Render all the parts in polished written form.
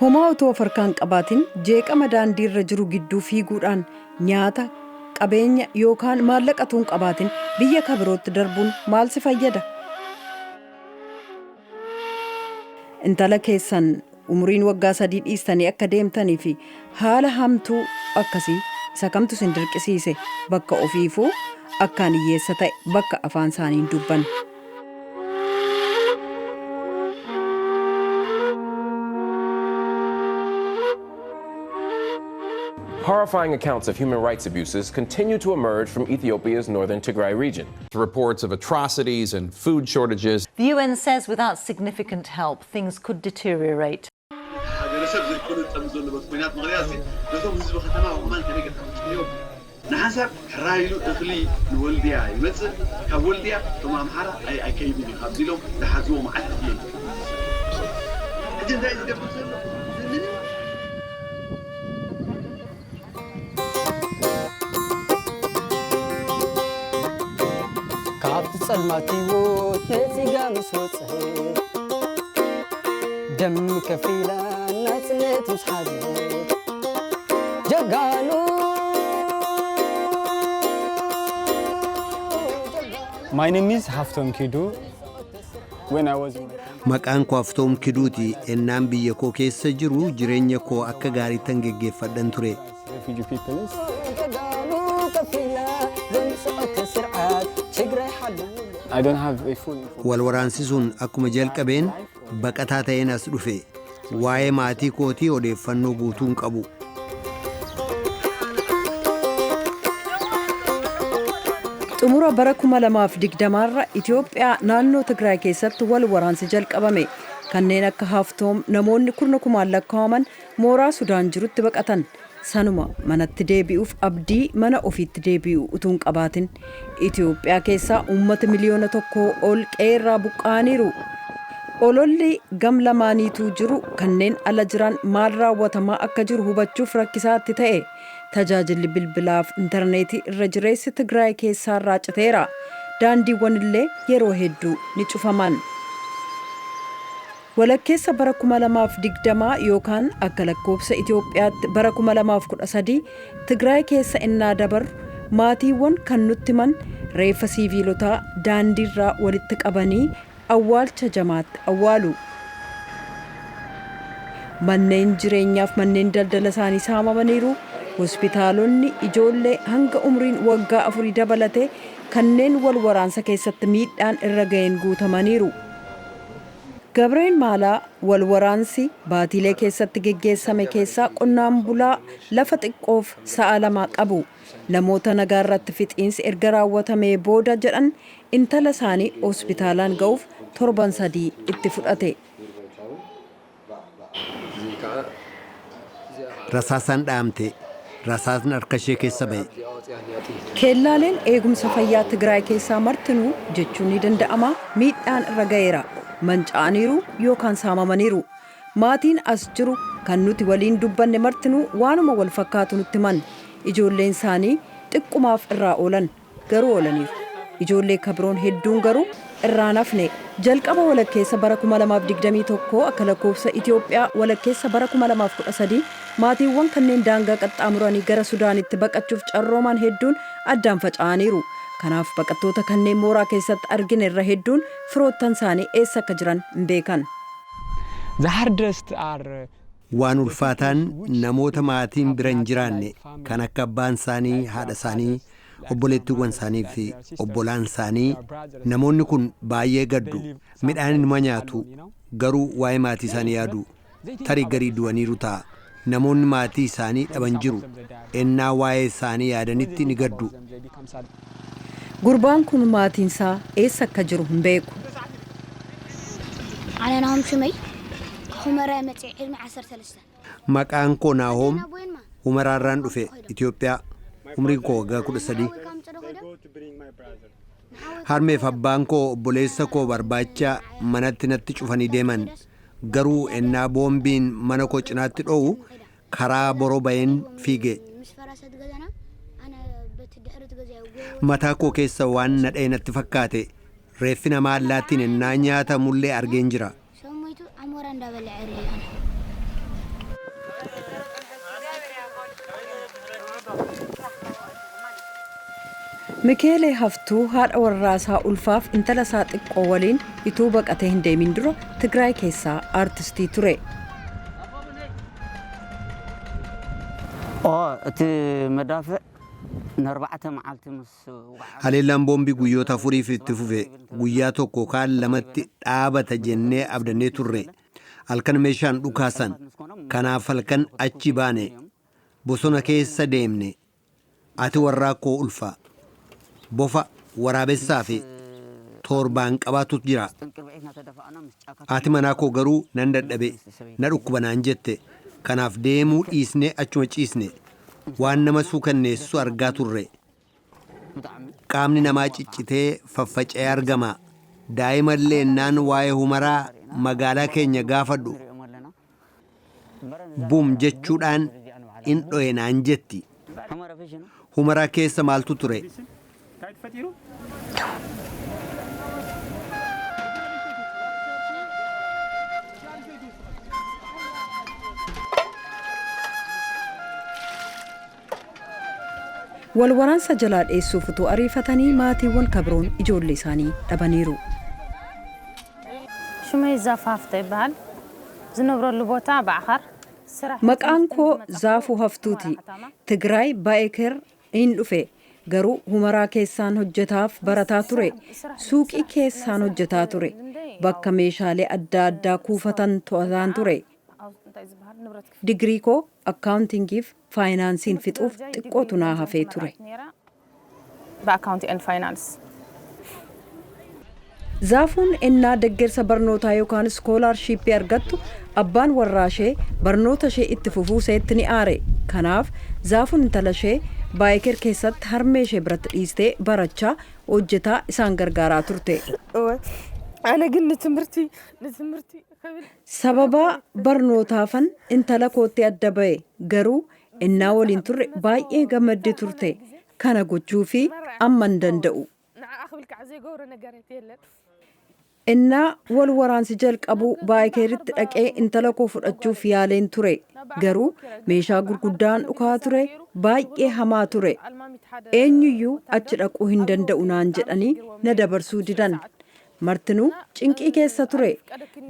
Homaa utuu of harkaan qabaatin jeeqama daandiirra jiru gidduu fiiguudhaan nyaata, qabeenya yookaan maallaqa utuu hin qabaatin biyya kabirootti darbuun maal si fayyada? Intala keessan umuriin waggaa 3 dhiistanii akka deemtanii fi haala hamtuu akkasii isa kamtu isin dirqisiise bakka ofiifuu akkaan hiyyeessa ta'e bakka afaan isaanii hin dubbanne. Horrifying accounts of human rights abuses continue to emerge from Ethiopia's northern Tigray region. Reports of atrocities and food shortages. The UN says without significant help, things could deteriorate. ሃገረሰብ ዘይኮነ ፀም ዘሎ በቲ ኩናት ምክንያት ነቶም ህዝቢ ከተማ ከማን ከመይ ጌርካ ክትፅልዮም ንሓንሳብ ሕራይ ኢሉ እኽሊ ንወልድያ ይመፅእ ካብ ወልድያ እቶም ኣምሓራ ኣይከይድን እዩ ካብዚ ኢሎም ዝሓዝዎ መዓት እኽሊ እዩ ሕጂ እንታይ እዩ ዝገብር ዘሎ ምንም። ካብቲ ጸልማት ህይወት ነጺጋ ምስ ወፀት ደም ከፊላ ናጽነት ምስ ሓዘት ጀጋኑ። My name is Haftom Kidu. When I was in Maqaan koo Haftoom Kiduuti. Ennaan biyya koo keessa jiru jireenya koo akka gaariittan geggeeffadhan ture. Refugee peoples. ጀጋኑ ከፊላ ዘምጽኦት ስርዓት ትግራይ ሓልው። I don't have a full information. Wal waraansi sun akkuma jalqabeen baqataa ta'een as dhufe. Waa'ee maatii kootii odeeffannoo guutuu hin qabu. Xumura bara 2020 irra Itoophiyaa naannoo Tigraay keessatti wal waraansi jalqabame. Kanneen akka Haftoom namoonni kurna kumaan lakkaa'aman mooraa Sudaan jirutti baqatan. Sanuma manatti deebi'uuf abdii mana ofiitti deebi'u utuu hin qabaatin. Itoophiyaa keessaa uummata miliyoona 1 ol qe'eerraa buqqa'aniiru. Ololli gam lamaaniituu jiru kanneen ala jiran maal raawwatamaa akka jiru hubachuuf rakkisaatti ta'e. Tajaajilli bilbilaaf intarneetii irra jireessi Tigraay keessaa irraa citeera. Daandiiwwan illee yeroo hedduu ni cufaman. Walakkeessa bara 2020 yookaan akka lakkoofsa Itoophiyaatti bara 2013 Tigraay keessa innaa dabarru maatiiwwan kan nutti himan reeffa siiviilotaa daandiirraa walitti qabanii awwaalcha jamaatti awwaalu. Manneen jireenyaaf manneen daldala isaanii saamamaniiru. Hospitaalonni ijoollee hanga umriin waggaa 4 dabalatee kanneen wal waraansa keessatti miidhaan irra ga'een guutamaniiru. Gabreen Maalaa wal waraansi baatiilee keessatti geggeessame keessaa qonnaan bulaa lafa xiqqoof sa'a 2 qabu. Namoota nagaa irratti fixiinsi erga raawwatamee booda jedhan intala isaanii hospitaalaan ga'uuf torban 3 itti fudhate. Rasaasaan dhaamte. Rasaasni harka ishee keessa ba'e. Keellaaleen eegumsa fayyaa Tigraay keessaa martinuu jechuun ni danda'ama miidhaan irra ga'eera. Manca'aniiru yookaan saamamaniiru. Maatiin as jiru kan nuti waliin dubbanne martinuu waanuma wal fakkaatu nutti himan. Ijoolleen isaanii xiqqumaaf irraa oolan garuu oolaniiru. Ijoollee kabiroon hedduun garuu irraa nafne. Jalqaba walakkeessa bara 2021 akka lakkoofsa Itoophiyaa walakkeessa bara 2013 maatiiwwan kanneen daangaa qaxxaamuranii gara Sudaanitti baqachuuf carrooman hedduun addaan faca'aniiru. Kanaaf baqattoota kanneen mooraa keessatti argine irra hedduun firoottan isaanii eessa akka jiran hin beekan. The hardest are Waan ulfaataan namoota maatiin bira hin jiraanne kan akka abbaan isaanii, haadha isaanii, obboleettiiwwan isaanii fi obbolaan isaanii namoonni kun baay'ee gaddu. Midhaan inuma nyaatu garuu waa'ee maatii isaanii yaadu. Tarii garii du'aniiru ta'a. Namoonni maatii isaanii dhaban jiru. Ennaa waa'ee isaanii yaadanitti ni gaddu. Gurbaan kun maatiin isaa eessa akka jiru hin beeku. ኣነ ናሆም ሽመይ ሁመራ መፅእ ዕድሚ 13። Maqaan koo Naahoom Humaraarraan dhufe Itoophiyaa. Umriin koo waggaa 13. Harmeef abbaan koo obboleessa koo barbaacha manatti natti cufanii deeman. Garuu ennaa boombiin mana koo cinaatti dho'u karaa boroo ba'een fiige. ምስ ፈረሰት ገዛና ኣነ በቲ ድሕሪ እቲ ገዛ Mataa koo keessa waan na dha'e natti fakkaate. Reeffi namaa allaattiin ennaa nyaatamullee argeen jira. ሰብ ሞይቱ ኣሞራ እንዳበልዐ ርኢ ኣነ። Mikeelee Haftuu haadha warraasaa ulfaaf intala isaa xiqqoo waliin ituu baqatee hin deemin dura Tigraay keessaa aartistii ture. እቲ መዳፍዕ ንኣርባዕተ መዓልቲ ምስ Haleellaan boombii guyyoota 4f itti fufe. Guyyaa tokko kaan lamatti dhaabata jennee abdannee turre. Halkan meeshaan dhukaasan. Kanaaf halkan achi baane. Bosona keessa deemne. Ati warraa koo ulfa. Bofa waraabessaa fi torbaan qabaatu jira. Haati manaa koo garuu nan dadhabe, na dhukkuba naan jette. Kanaaf deemuu dhiisnee achuma ciisne. Waan nama suukanneessu argaa turre. Qaamni namaa ciccitee faffaca'ee argama. Daa'ima illee naan waa'ee Humaraa magaalaa keenya gaafadhu. Bum jechuudhaan in dho'e naan jetti. Humaraa keessa maaltu ture? Wal waraansa jalaa dheessuuf utuu ariifatanii maatiiwwan kabroon ijoollee isaanii dhabaniiru. ሽመይ ዛፍ ሃፍተ ይበሃል። ዝነብረሉ ቦታ ባዕኸር። ስራሕ Maqaan koo Zaafuu Haftuuti. Tigraay Baa'eker hin dhufe. Garuu Humaraa keessaan hojjetaaf barataa ture. Suuqii keessaan hojjetaa ture. Bakka meeshaalee adda addaa kuufatan to'ataan ture. Digirii koo akkaawuntingiif faayinaansiin fixuuf xiqqootu naa hafee ture. ብ accounting and finance. Zaafuun ennaa deggersa barnootaa yookaan iskoolaarshiippii argattu abbaan warraa ishee barnoota ishee itti fufuu isheetti ni aare. Kanaaf Zaafuun intala ishee Baayiker keessatti harmee ishee biratti dhiistee barachaa hojjetaa isaan gargaaraa turte. ኣነ ግን ንትምህርቲ ንትምህርቲ ክብል Sababaa barnootaafan intala kootti adda ba'e, garuu ennaa waliin turre baay'ee gammaddee turte. Kana gochuu fi amma hin danda'u. ንዓኣ ክብል ከዓ ዘይገብሮ ነገር የለን። Innaa wal waraansi jalqabu Baayikeritti dhaqee intala koo fudhachuuf yaaleen ture. Garuu meeshaa gurguddaan dhukaa ture, baay'ee hamaa ture. Eenyuyyuu achi dhaquu hin danda'u naan jedhanii na dabarsuu didan. Martinuu cinqii keessa ture.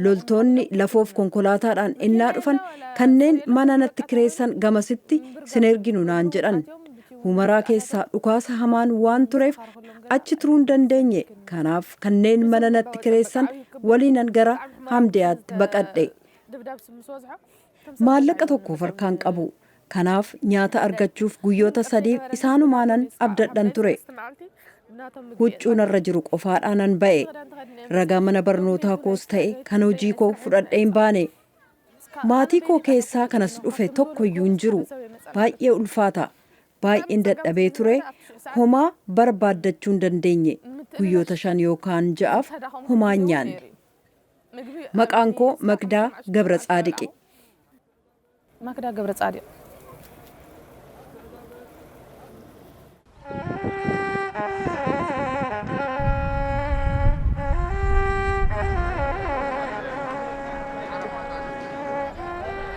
Loltoonni lafoof konkolaataadhaan innaa dhufan kanneen mana natti kireessan gamasitti sin erginu naan jedhan. Humaraa keessaa dhukaasa hamaan waan tureef achi turuu hin dandeenye. Kanaaf kanneen mana natti kireessan waliinan gara Hamdiyaatti baqadhe. ድብዳብ ምስ በዝሖ Maallaqa tokkoof harkaan qabu. Kanaaf nyaata argachuuf guyyoota 3f isaanumaanan abdadhan ture. መዓልቲ ናቶም Huccuu narra jiru qofaadhaanan ba'e. Ragaa mana barnootaa koos ta'e kan hojii koo fudhadhee hin baane. Maatii koo keessaa kanas dhufe tokkoyyuu hin jiru. Baay'ee ulfaata. Baay'een dadhabee ture. Homaa barbaaddachuu hin dandeenye. Guyyoota 5 yookaan 6f homaa hin nyaanne. Maqaan koo Magdaa Gabra Tsaadiqi. ማክዳ ገብረ ጻዲቅ።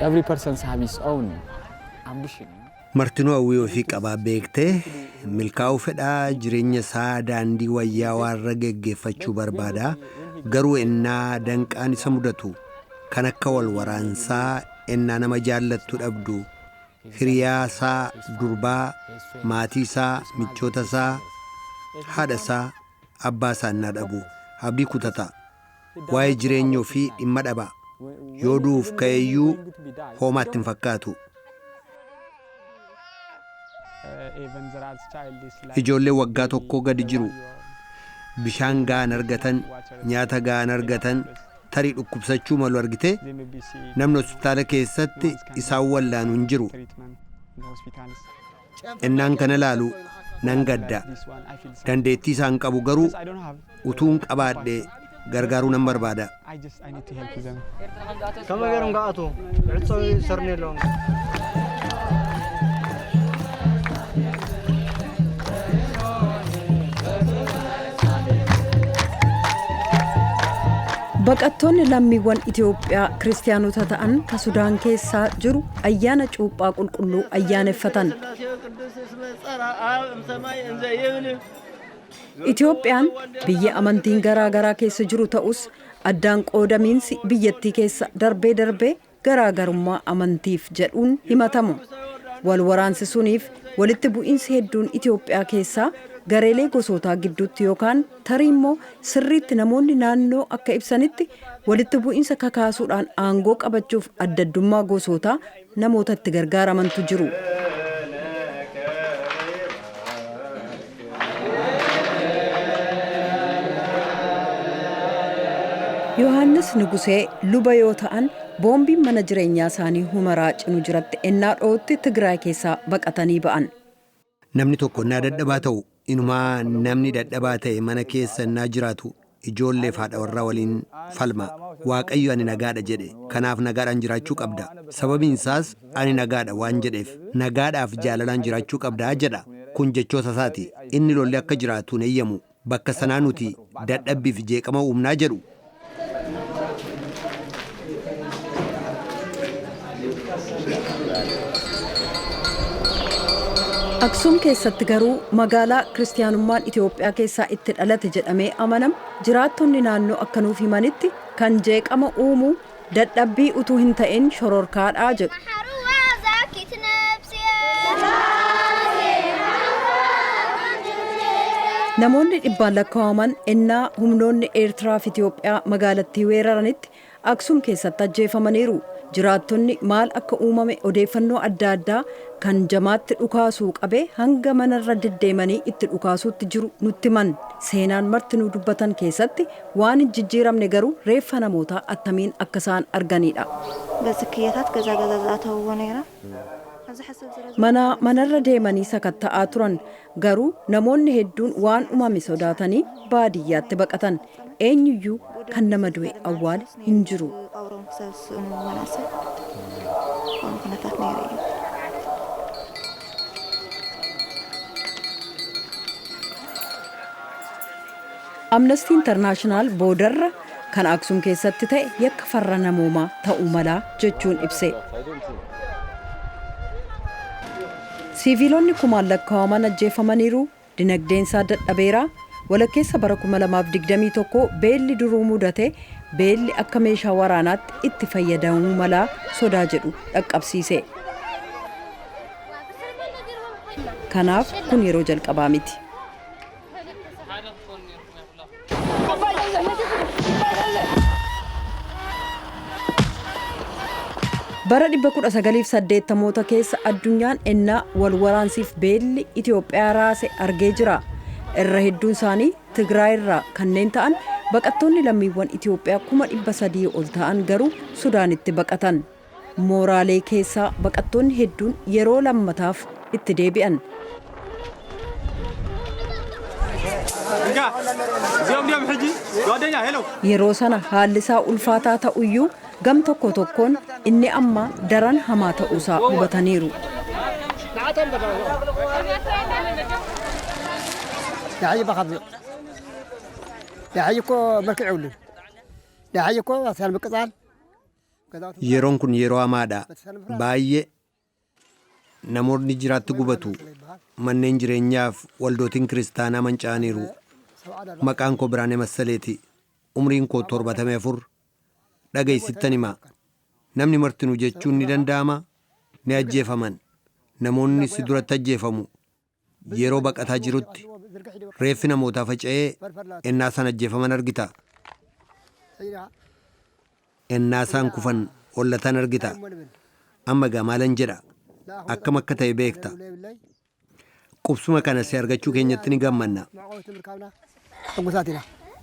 Every person have his own ambition. Martinuu hawwii ofii qabaa beektee milkaa'uu fedhaa, jireenya isaa daandii wayyaa warra geggeeffachuu barbaada. Garuu ennaa danqaan isa mudatu kan akka wal waraansaa, ennaa nama jaallattu dhabdu, hiriyaa isaa durbaa, maatii isaa, michoota isaa, haadha isaa, abbaa isaa innaa dhabu abdii kutata. Waa'ee jireenya ofii dhimma dhaba. Yoo du'uuf ka'eeyyuu hoomaatti hin fakkaatu. Ijoollee waggaa tokkoo gadi jiru. Bishaan ga'an argatan, nyaata ga'an argatan, tarii dhukkubsachuu malu argite. Namni hospitaala keessatti isaan wallaanu hin jiru. Innaan kana laalu nan gadda. Dandeettii isaan qabu garuu utuun qabaadhe gargaaruu nan barbaada. I need to help them. ከመይ ገይሮም ከኣትዉ ዕፀው ይሰርኒ ኣለዎም። Baqattoonni lammiiwwan Itoophiyaa kiristaanota ta'an ka Sudaan keessaa jiru ayyaana cuuphaa qulqulluu ayyaaneffatan. ቅዱስ እስመ ጸርሐ አብ እምሰማይ እንዘ ይብል Itoophiyaan biyya amantiin garaa garaa keessa jiru ta'us, addaan qoodamiinsi biyyattii keessa darbee darbee garaagarummaa amantiif jedhuun himatamu. Wal waraansisuuniif walitti bu'iinsi hedduun Itoophiyaa keessaa gareelee gosootaa gidduutti yookaan tarii immoo sirriitti namoonni naannoo akka ibsanitti walitti bu'iinsa kakaasuudhaan aangoo qabachuuf addaddummaa gosootaa namoota itti gargaaramantu jiru. Yohaannis Nugusee luba yoo ta'an, boombiin mana jireenyaa isaanii Humaraa cinu jiratti ennaa dho'utti Tigraay keessaa baqatanii ba'an. Namni tokko innaa dadhabaa ta'u, inumaa namni dadhabaa ta'e mana keessa innaa jiraatu, ijoolleef haadha warraa waliin falma. Waaqayyo ani nagaadha jedhe, kanaaf nagaadhaan jiraachuu qabda. Sababiin isaas ani nagaadha waan jedheef nagaadhaaf jaalalaan jiraachuu qabda jedha. Kun jechoota isaati. Inni lolli akka jiraatu hin eeyyamu. Bakka sanaa nuti dadhabbiif jeeqama uumnaa jedhu. Aksuum keessatti garuu, magaalaa kiristaanummaan Itoophiyaa keessaa itti dhalate jedhamee amanam, jiraattonni naannoo akka nuuf himanitti kan jeeqama uumuu dadhabbii utuu hin ta'in shororkaadhaa jedhu. Namoonni dhibbaan lakkaa'aman ennaa humnoonni Eertiraa fi Itoophiyaa magaalattii weeraranitti Aksuum keessatti ajjeefamaniiru. Jiraattonni maal akka uumame odeeffannoo adda addaa kan jamaatti dhukaasuu qabee hanga manarra deddeemanii itti dhukaasuutti jiru nutti himan. Seenaan marti nu dubbatan keessatti waan hin jijjiiramne garuu reeffa namootaa attamiin akka isaan arganidha. በዝክየታት ገዛ ገዛ ዝኣተውዎ ነይራ። Mana manarra deemanii sakatta'aa turan, garuu namoonni hedduun waan uumame sodaatanii baadiyyaatti baqatan. Eenyuyyuu kan nama du'e awwaale hin jiru. ቀብሮም ክሳብ ዝስእኑ መናእሰይ ከምኡ ኩነታት ነይሩ እዩ። Amnesty International boodarra kan Aksum keessatti ta'e yakka farra namoomaa ta'uu malaa jechuun ibse. Siiviilonni kumaan lakkaa'aman ajjeefamaniiru, dinagdeen isaa dadhabeera. Walakkeessa bara 2021 beelli duruu mudate beelli akka meeshaa waraanaatti itti fayyadamuu malaa sodaa jedhu dhaqqabsiise. Kanaaf kun yeroo jalqabaa miti. Bara 1980moota keessa addunyaan ennaa wal waraansiif beelli Itoophiyaa raase argee jira. Irra hedduun isaanii Tigraay irraa kanneen ta'an baqattoonni lammiiwwan Itoophiyaa 300,000 ol ta'an garuu Sudaanitti baqatan. Mooraalee keessaa baqattoonni hedduun yeroo lammataaf itti deebi'an. Yeroo sana haalli isaa ulfaataa ta'uyyuu, gam tokko tokkoon inni amma daran hamaa ta'uusaa hubataniiru. نحيي بخبز نحيي كو مركع عولن نحيي كو سالم قصال. Yeroon kun yeroo hamaadha. Baay'ee namoonni jiraatti gubatu. Manneen jireenyaaf waldootiin kiristaanaa manca'aniiru. Maqaan koo Biraanee Massaleeti. Umriin koo 74. Dhageessittan hima. Namni martinuu jechuun ni danda'ama. Ni ajjeefaman. Namoonni si duratti ajjeefamu. Yeroo baqataa jirutti reeffi namootaa faca'ee ennaa isaan ajjeefaman argita. Ennaa isaan kufan ollatan argita. Amma egaa maalan jedha? Akkam akka ta'e beekta. Qubsuma kana si argachuu keenyatti ni gammanna.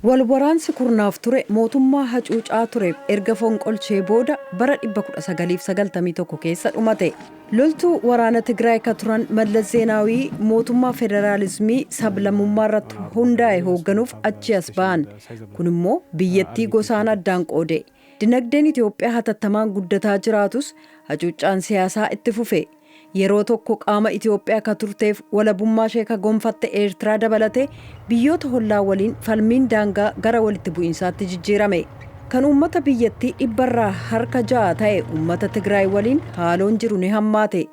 Wal waraansi kurnaaf ture mootummaa hacuucaa ture erga fonqolchee booda bara 1991 keessa dhumate. Loltuu waraana Tigraay ka turan Mallas Zeenaawii mootummaa federaalizimii sablammummaa irratti hundaa'e hoogganuuf achi as ba'an. Kun immoo biyyattii gosaan addaan qoode. Dinagdeen Itoophiyaa hatattamaan guddataa jiraatus, hacuuccaan siyaasaa itti fufe. Yeroo tokko qaama Itoophiyaa ka turteef walabummaa ishee ka gonfatte Eertiraa dabalatee biyyoota hollaa waliin falmiin daangaa gara walitti bu'iinsaatti jijjiirame. Kan uummata biyyattii 6% ta'e uummata Tigraay waliin haaloon jiru ni hammaate.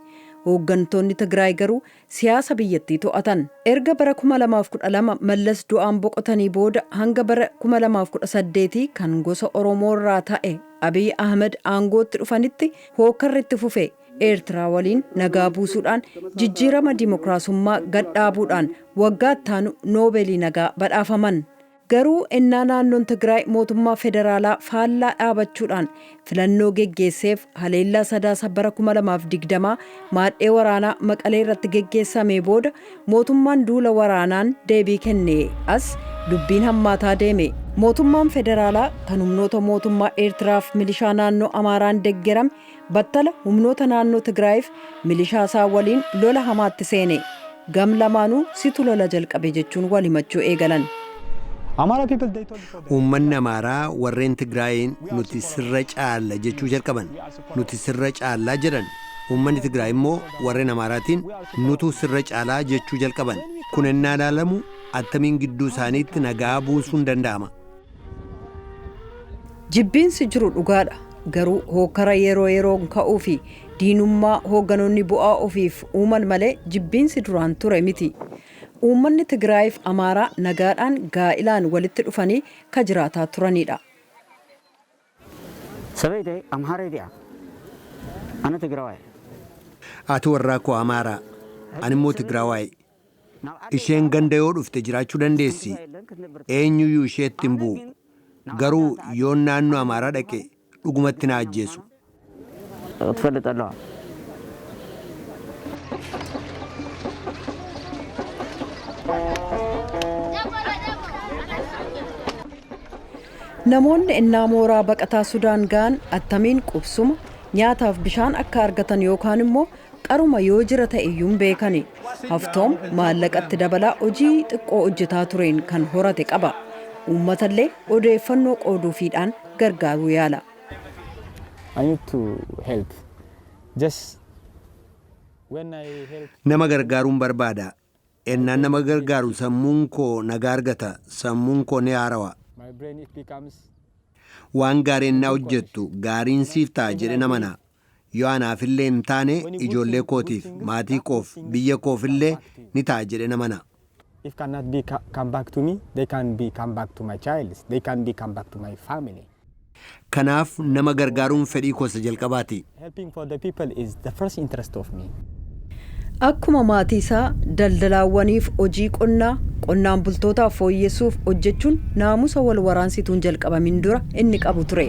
Hooggantoonni Tigraay garuu siyaasa biyyattii to'atan. Erga bara 2012 Mallas du'aan boqotanii booda hanga bara 2018 kan gosa Oromoo irraa ta'e Abiy Ahmed aangootti dhufanitti hookkarri itti fufe. Eertiraa waliin nagaa buusuudhaan, jijjiirama dimokiraasummaa gadhaabuudhaan waggaa ittaanu Noobeelii nagaa badhaafaman. Garuu ennaa naannoon Tigraay mootummaa federaalaa faallaa dhaabachuudhaan filannoo geggeesseef haleellaa Sadaasa bara 2020 maadhee waraanaa Maqalee irratti geggeessamee booda mootummaan duula waraanaan deebii kenne as dubbiin hammaataa deeme. Mootummaan federaalaa kan humnoota mootummaa Eertiraaf milishaa naannoo Amaaraan deggerame battala humnoota naannoo Tigraayiif milishaa isaa waliin lola hamaatti seene. Gam lamaanuu situ lola jalqabe jechuun wal himachuu eegalan. Uummanni Amaaraa warreen Tigraayiin "Nuti sirra caalla" jechuu jalqaban. "Nuti sirra caallaa" jedhan. Uummanni Tigraay immoo warreen Amaaraatiin "Nutu sirra caalaa" jechuu jalqaban. Kun ennaa ilaalamu attamiin gidduu isaaniitti nagaa buusuun danda'ama? Jibbiinsi jiru dhugaadha. Garuu hookara yeroo yeroon ka'uu fi diinummaa hoogganoonni bu'aa ofiif uuman malee jibbiinsi duraan ture miti. Uummanni Tigraayiif Amaaraa nagaadhaan gaa'ilaan walitti dhufanii ka jiraataa turanidha. ሰበይተይ ኣምሃረይቲ እያ፣ ኣነ ትግራዋይ። Haati warraa koo Amaaraa, ani immoo Tigraawaay. Isheen ganda yoo dhufte jiraachuu dandeessi. Eenyuyyuu isheetti hin bu'u. Garuu yoon naannoo Amaaraa dhaqe dhugumatti na ajjeesu. ክትፈልጥ ኣለዋ። Namoonni ennaa mooraa baqataa Sudaan ga'an attamiin qubsuma, nyaataaf bishaan akka argatan yookaan immoo qaruma yoo jira ta'e iyyuu hin beekani. Haftoom maallaqatti dabalaa hojii xiqqoo hojjetaa tureen kan horate qaba. Uummatallee odeeffannoo qooduufiidhaan gargaaruu yaala. I need to help. Just when I help Nama gargaaruun barbaada. Ennaan nama gargaaru sammuun koo nagaa argata. Sammuun koo ni haarawa. My brain, it becomes Waan gaarii ennaa hojjettu gaariin siif ta'a jedhe namana. Yoo anaafillee hin taane ijoollee kootiif, maatii koof, biyya koofillee ni ta'a jedhe namana. If cannot be come back to me, they can be come back to my child. They can be come back to my family. Kanaaf nama gargaaruun fedhii koo isa jalqabaati. Helping for the people is the first interest of me. Akkuma maatii isaa daldalaawwaniif hojii qonnaa qonnaan bultootaaf fooyyessuuf hojjechuun naamusa wal waraansituun jalqabamin dura inni qabu ture.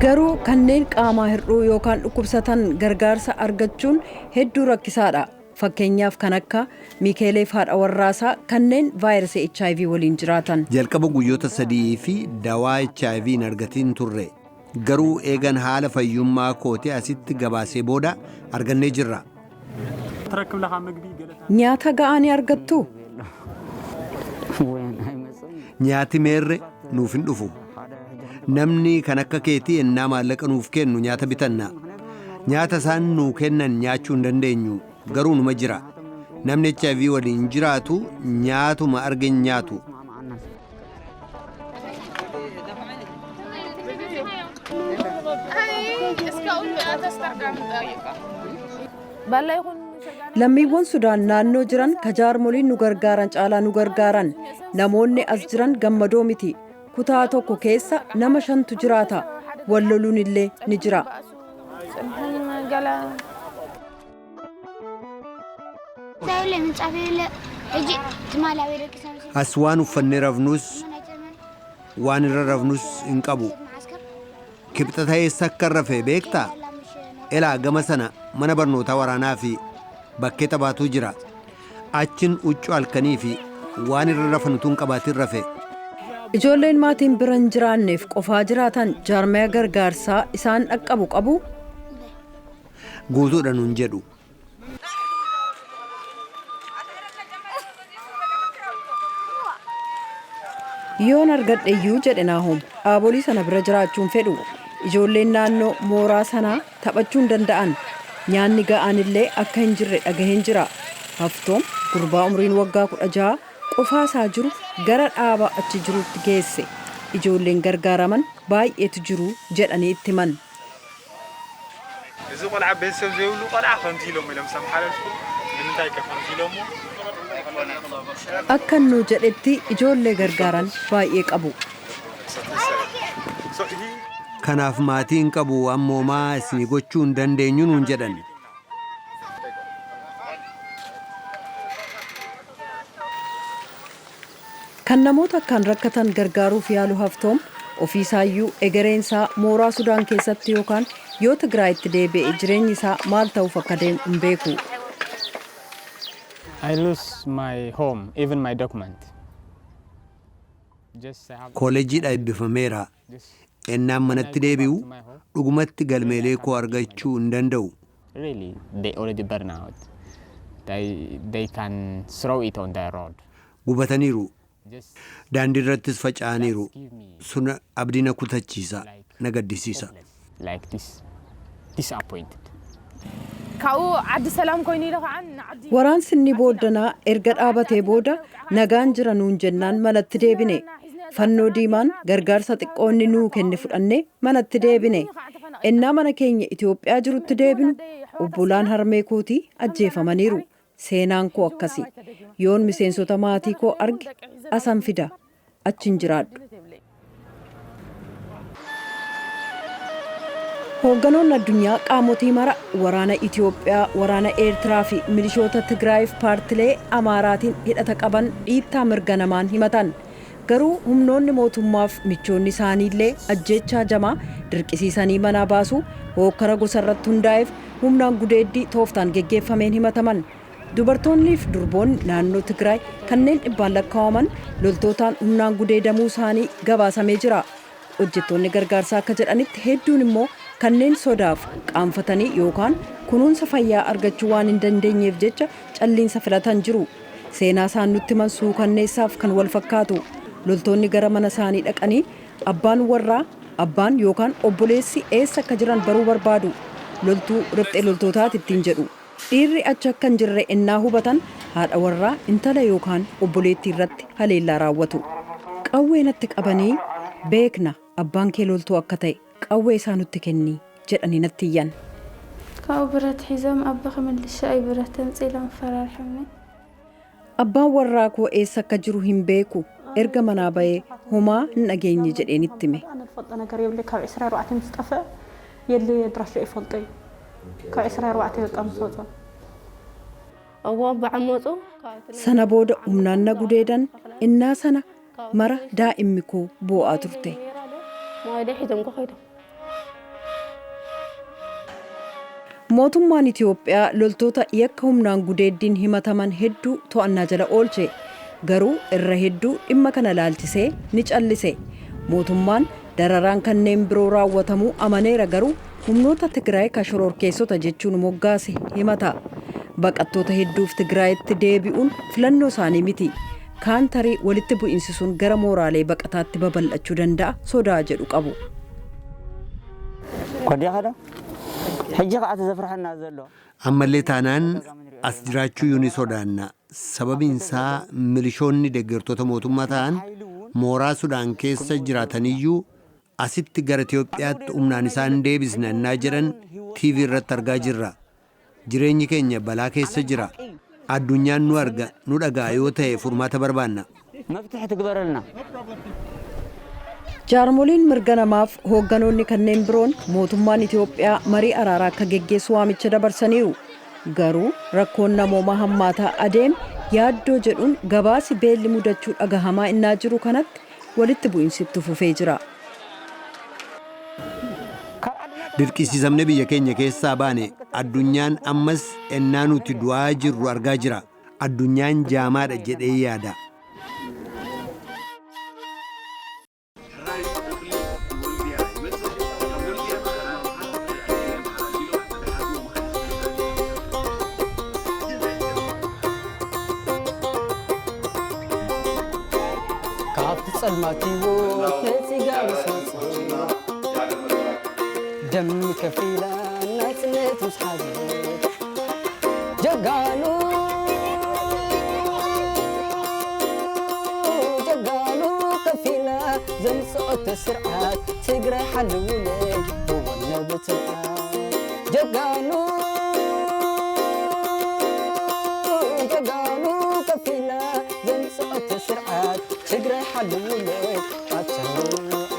Garuu kanneen qaamaa hir'uu yookaan dhukkubsatan gargaarsa argachuun hedduu rakkisaadha. Fakkeenyaaf kan akka Mikeeleef haadha warraasaa kanneen vaayirasii HIV waliin jiraatan. Jalqaba guyyoota 3 fi dawaa HIV hin argatiin turre. Garuu eegan haala fayyummaa kootii asitti gabaasee booda argannee jirra. Nyaata ga'aa ni argattu? Nyaati meerre nuuf hin dhufu. Namni kan akka keetii ennaa maallaqa nuuf kennu nyaata bitanna. Nyaata isaan nuu kennan nyaachuu hin dandeenyu. Garuu numa jira. Namni HIV waliin jiraatu nyaatuma argan nyaatu. Lammiiwwan Sudaan naannoo jiran ka jaarmoliin nu gargaaran caalaa nu gargaaran. Namoonni as jiran gammadoo miti. Kutaa tokko keessa nama shantu jiraata. Wal loluun illee ni jira. As waan uffannee rafnus waan irra rafnus hin qabu. Kibxata eessa akka rafe beektaa? Elaa gama sana mana barnootaa waraanaa fi bakkee taphaatu jira. Achin huccuu halkanii fi waan irra rafan utuu hin qabaatin rafe. Ijoolleen maatiin bira hin jiraanneef qofaa jiraatan jaarmaya gargaarsaa isaan dhaqqabu qabu. Guutuudha nuun jedhu. Yoon argadhe iyyuu, jedhe Naahom, dhaabolii sana bira jiraachuun fedhu. Ijoolleen naannoo mooraa sanaa taphachuu hin danda'an. Nyaanni ga'aan illee akka hin jirre dhagaheen jira. Haftoom gurbaa umriin waggaa 16 qofaa isaa jiru gara dhaaba achi jirutti geesse. Ijoolleen gargaaraman baay'eetu jiru jedhanii itti himan. እዚ ቆልዓ ቤተሰብ ዘይብሉ ቆልዓ ከምዚ ኢሎም ኢሎም ሰምሓለልኩ ንምንታይ ከ ከምዚ ኢሎሞ? Akka nu jedhetti ijoollee gargaaran baay'ee qabu. Kanaaf maatiin qabu ammoomaa isinii gochuu hin dandeenyu nuun jedhan. Kan namoota akkaan rakkatan gargaaruuf yaalu Haftoom ofiisaayyuu egereensaa mooraa Sudaan keessatti yookaan yoo Tigraayitti deebi'e jireenyi isaa maal ta'uuf akka deemu hin beeku. I lose my home, even my document. Just I have Kooleejiidha eebbifameera. Ennaan manatti deebi'u dhugumatti galmeelee koo argachuu hin danda'u. Really, they already burn out. They can throw it on the road. Gubataniiru. Daandii irrattis faca'aniiru. Sun abdii na kutachiisa. Na gaddisiisa. Like this, disappointed. ካብኡ ዓዲ ሰላም ኮይኑ ኢሉ ከዓ ንዓዲ Waraansi inni booddanaa erga dhaabatee booda nagaan jira nuun jennaan manatti deebine. Fannoo diimaan gargaarsa xiqqoo inni nuu kenne fudhannee manatti deebine. Ennaa mana keenya Itoophiyaa jirutti deebinu obbolaan harmee kootii ajjeefamaniiru. Seenaan koo akkasi. Yoon miseensota maatii koo arge asan fida. Achi hin jiraadhu. Hoogganoonni addunyaa qaamotii mara waraana Itoophiyaa, waraana Eertiraa fi milishoota Tigraayiif paartilee Amaaraatiin hidhata qaban dhiittaa mirga namaan himatan. Garuu humnoonni mootummaaf michoonni isaaniillee ajjeechaa jamaa dirqisiisanii manaa baasuu, hookkara gosa irratti hundaa'eef humnaan gudeeddii tooftaan geggeeffameen himataman. Dubartoonnii fi durboonni naannoo Tigraay kanneen dhibbaan lakkaa'aman loltootaan humnaan gudeedamuu isaanii gabaasamee jira. Hojjettoonni gargaarsaa akka jedhanitti hedduun immoo kanneen sodaaf qaanfatanii yookaan kunuunsa fayyaa argachuu waan hin dandeenyeef jecha calliinsa filatan jiru. Seenaa isaan nutti himan suukanneessaaf kan wal fakkaatu. Loltoonni gara mana isaanii dhaqanii abbaan warraa, abbaan yookaan obboleessi eessa akka jiran baruu barbaadu. Loltuu riphxee loltootaati ittiin jedhu. Dhiirri achi akka hin jirre ennaa hubatan haadha warraa, intala yookaan obboleettii irratti haleellaa raawwatu. Qawwee natti qabanii, "Beekna abbaan kee loltuu akka ta'e, qawwee isaa nutti kenni," jedhanii natti iyyan. ካብኡ ብረት ሒዞም ኣቦኺ ምልሻ እዩ ብረት ተምፂ ኢሎም ፈራርሖምኒ። Abbaan warraa koo eessa akka jiru hin beeku. Erga manaa bahee homaa hin dhageenye jedheen itti hime. ኣነ ዝፈልጦ ነገር የብለይ። ካብ 24 ምስ ጠፍአ የለ ድራሽ ይፈልጦ እዩ። ካብ 24 በቃ ምስ ወፀ እዎ ብዓመፁ Sana booda humnaan na gudeedan. Innaa sana mara daa'immi koo boo'aa turte. ሞባይለይ ሒዞም ከይዶም። Mootummaan Itoophiyaa loltoota yakka humnaan gudeeddiin himataman hedduu to'annaa jala oolche. Garuu irra hedduu dhimma kana laalchisee ni callise. Mootummaan dararaan kanneen biroo raawwatamuu amaneera, garuu humnoota Tigraay ka shororkeessota jechuun moggaase himata. Baqattoota hedduuf Tigraayitti deebi'uun filannoo isaanii miti. Kaan tarii walitti bu'iinsi sun gara mooraalee baqataatti babal'achuu danda'a sodaa jedhu qabu. ኮዲኻ ዶ ሕጂ ከዓ እቲ ዘፍርሐና ዘሎ Ammallee taanaan as jiraachuu ni sodaanna. Sababiin isaa milishoonni deeggartoota mootummaa ta'an mooraa Sudaan keessa jiraataniyyuu asitti gara Itoophiyaatti humnaan isaan deebisna ennaa jedhan TV irratti argaa jirra. Jireenyi keenya balaa keessa jira. Addunyaan nu arga nu dhagaa yoo ta'e furmaata barbaanna. መፍትሒ ትግበረልና። Jaarmoliin mirga namaaf hoogganoonni kanneen biroon mootummaan Itoophiyaa marii araaraa akka geggeessu waamicha dabarsaniiru. Garuu rakkoon namoomaa hammaataa adeem yaaddoo jedhuun gabaasi beelli mudachuu dhagahamaa innaa jiru kanatti walitti bu'iinsi itti fufee jira. Dirqisiisamne biyya keenya keessaa baane. Addunyaan ammas ennaa nuti du'aa jirru argaa jira. Addunyaan jaamaadha jedhee yaada. ሕራይ እኽሊ ንወልድያ ይመፅእ፣ ካብ ወልድያ ኣምሓራ ኢሎም ዝሓስቡ። ካብቲ ፀልማት ሂወት ነፂጋ ምስ ወፅእ ደም ከፊላ ናፅነት ምስ ሓዘት ጀጋኑ ጀጋኑ ከፊላ ዘምጽኦት ስርዓት ትግራይ ሓልውለይ እወነ ብትብዓት ጀጋኑ ጀጋኑ ከፊላ ዘምጽኦት ስርዓት ትግራይ ሓልውለይ ኣተው።